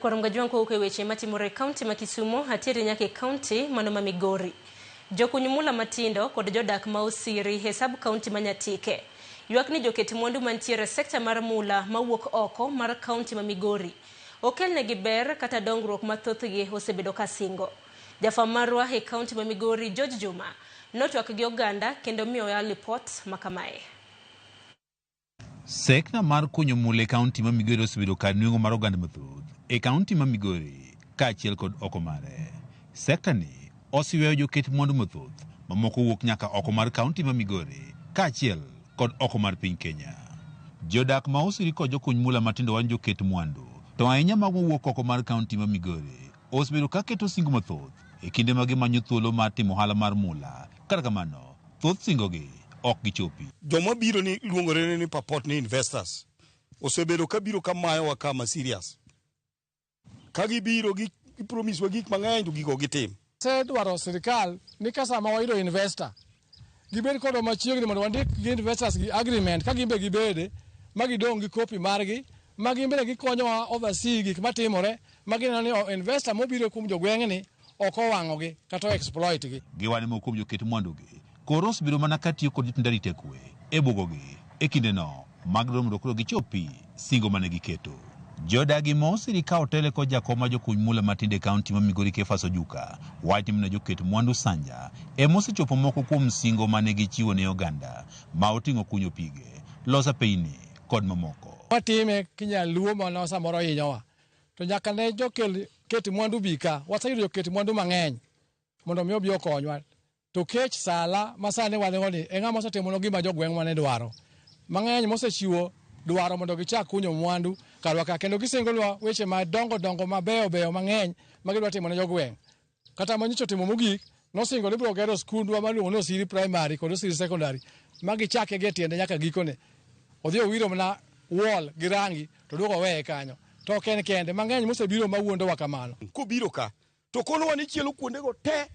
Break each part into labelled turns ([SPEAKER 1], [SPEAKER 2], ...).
[SPEAKER 1] Kwarom Gajwang' kowuok e weche matimore e kaunti ma Kisumo, atiere nyaka e kaunti mano ma Migori. Jokuny mula matindo kod jodak ma Osiri e sub kaunti ma Nyatike ywak ni joket mwandu mantiere e sekta mar mula mawuok oko mar kaunti ma Migori okelnegi ber kata dongruok ma thothgi osebedo ka singo. Jafwamb marwa e kaunti ma Migori George Juma notwak gi oganda kendo miyowa lipot ma kamae.
[SPEAKER 2] Sekta mar kunyo mula e kaunti ma Migori osebedo kar nweng'o mar oganda mathoth e kaunti ma Migori kaachiel kod oko mare. Sekta ni oseywayo joket mwandu mathoth mamoko wuok nyaka oko mar kaunti ma Migori kaachiel kod oko mar piny Kenya. Jodak ma Osiri kod jokuny mula matindo wan joket mwandu to ahinya mago mawuok oko mar kaunti ma Migori osebedo ka keto singo mathoth e kinde ma gimanyo thuolo mar timo ohala mar mula. Kata kamano, thoth singogi ok gichopi.
[SPEAKER 3] Joma biro ni luongore ni purport ni investors osebedo ka biro ka mayowa kama serious. Ka gibiro gi promise wa gik mang'eny to gigo gitim.
[SPEAKER 4] Dwaro sirikal ni ka sama wayudo investor gibed kodwa machiegni mondo wandik gi investors gi agreement ka gin be gibede ma gidong' gi kopi margi ma gin bende gikonyowa oversee gik matimore ma gineno ni investor mobiro kuom jogweng'ni ok owang'ogi kata o exploit gi.
[SPEAKER 2] Giwani moko kuom joket mwandugi koro osebedo mana ka tiyo kod jotend arita kwe e bugogi e kindeno mag dwaro mondo koro gichopi singo mane giketo. Jodagi ma osiri ka otele kod jakom ma jokuny mula matindo e kaunti ma Migori Kefas Ojuka wacho ni mana joket mwandu Sanja ema osechopo moko kuom singo mane gichiwo ne oganda ma oting'o kunyo pige, loso apeyni kod mamoko.
[SPEAKER 4] Watime kinyaluo mano samoro hinyowa to nyaka ne jokel ket mwandu bi ka waseyudo joket mwandu mang'eny mondo mi obi okonywa to kech sala ma sani wan go ni e ng'ama osetimonu gima jogweng'wa ne dwaro mang'eny mosechiwo dwaro mondo gichak kunyo mwandu karwa ka kendo gisingonwa weche madongo dongo mabeyo beyo mang'eny ma gidwa timo ne jogweng' kata manyocha otimo mogik nosingo ni biro gero skundwa maluongo ni Osiri Primary kod Osiri Secondary ma gichake gi e tiende nyaka gikone odhi owiro mana wall gi rangi to duogo oweye kanyo to ok en kende mang'eny mosebiro mawuondowa kamano.
[SPEAKER 3] Kobiro ka to konowa ni chielo kuondego te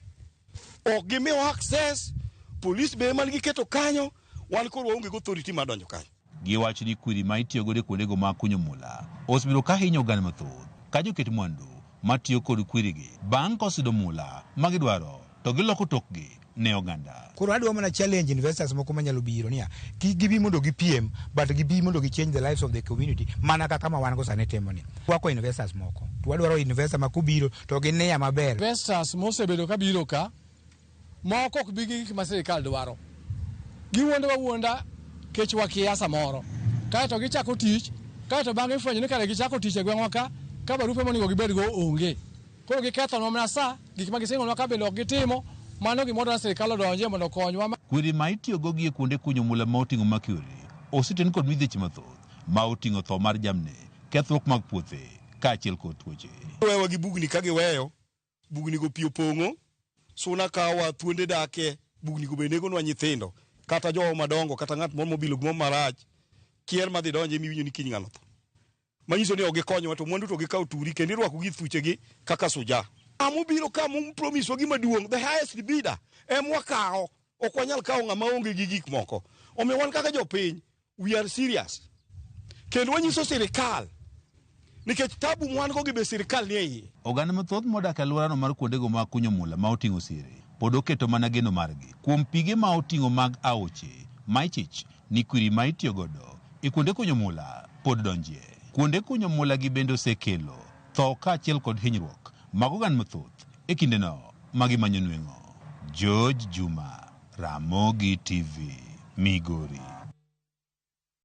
[SPEAKER 3] ok gimiwa access, police be ema giketo kanyo, wan koro waonge gi authority mar donjo kanyo.
[SPEAKER 2] Giwacho ni kwiri ma itiyogodo e kuondego mag kunyo mula osebedo ka hinyo oganda mathoth ka joket mwandu matiyo kod kwirigi bang' koseyudo mula ma gidwaro to giloko tokgi ne oganda.
[SPEAKER 5] Koro adwa mana challenge investors moko manyalo biro niya kik gibi mondo gipiem but gibi mondo gi change the lives of the community mana kaka ma wan go sani timo ni. Wako investors moko to wadwaro investor ma kobiro to gi nia maber.
[SPEAKER 4] Investors mosebedo ka biro ka moko ok bi gi gik ma sirikal dwaro. Giwuondowa wuonda kech wakia samoro. Kaeto gichako tich, kaeto bang'e ifwenyo ni kare gichako tich e gweng'wa ka, ka barupe monego gibedgo onge. Koro gikethonwa mana sa, gik ma gisingonwa ka bende ok gitimo, mano gima wadwaro ni sirikal odonje mondo okonywa.
[SPEAKER 2] Kwiri ma itiyogo gi e kuonde kunyo mula ma oting'o mercury oseten kod midhieche mathoth ma oting'o tho mar jamni, kethruok mag puothe kaachiel kod tuoche.
[SPEAKER 3] Wewa gi bugni ka giweyo, bugni go pi opong'o, suna kawa, thuonde dake, bugni go be negonwa nyithindo, kata jowa madongo, kata ng'at moro mobilo gimoro marach, kier madhi donje miwinjo ni kiny ng'ano tho. Manyiso ni ok gikonyowa to mwandu to gikawo turi kendo irwako gi thuchegi kaka suja. Ng'ama obiro ka promise wa gima duong', the highest bidder, em wakawo. Ok wanyal kawo ng'ama onge gi gik moko. Omiyo wan kaka jopiny, we are serious. Kendo wanyiso sirikal nikech tabu mwan go gi be sirikal nie iye.
[SPEAKER 2] Oganda mathoth modak e alworano mar kuondego mag kunyo mula ma oting'o Osiri pod oketo mana geno margi kuom pige ma oting'o mag aoche ma ichich ni kwiri ma itiyogodo e kuonde kunyo mula pod donjie. Kuonde kunyo mula gi bende osekelo tho kaachiel kod hinyruok mag oganda mathoth e kindeno ma gimanyo nweng'o. George Juma, Ramogi TV, Migori.